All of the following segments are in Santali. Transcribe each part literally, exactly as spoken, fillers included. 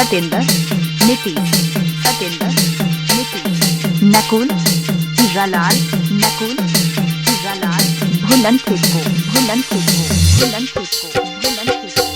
सतेंद्र, नीतीश, सतेंद्र, नीतीश, नकुल, हीरालाल, नकुल, हीरालाल, भूलन खेत को, भूलन खेत को, भूलन खेत को, भूलन खेत को।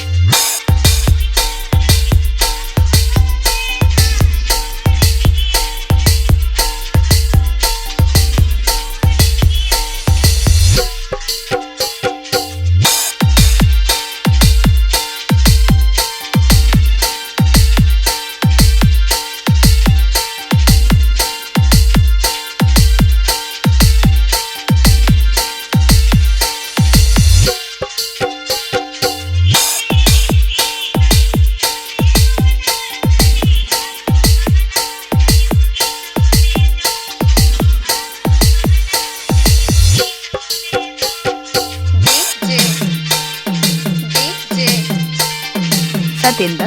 सतेंद्र,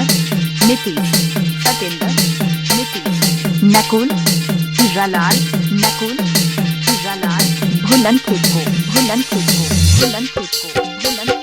नीतीश, सतेंद्र, नीतीश, नकुल, हीरालाल, नकुल, हीरालाल, भूलन खेत को, भूलन खेत को, भूलन खेत को, भूलन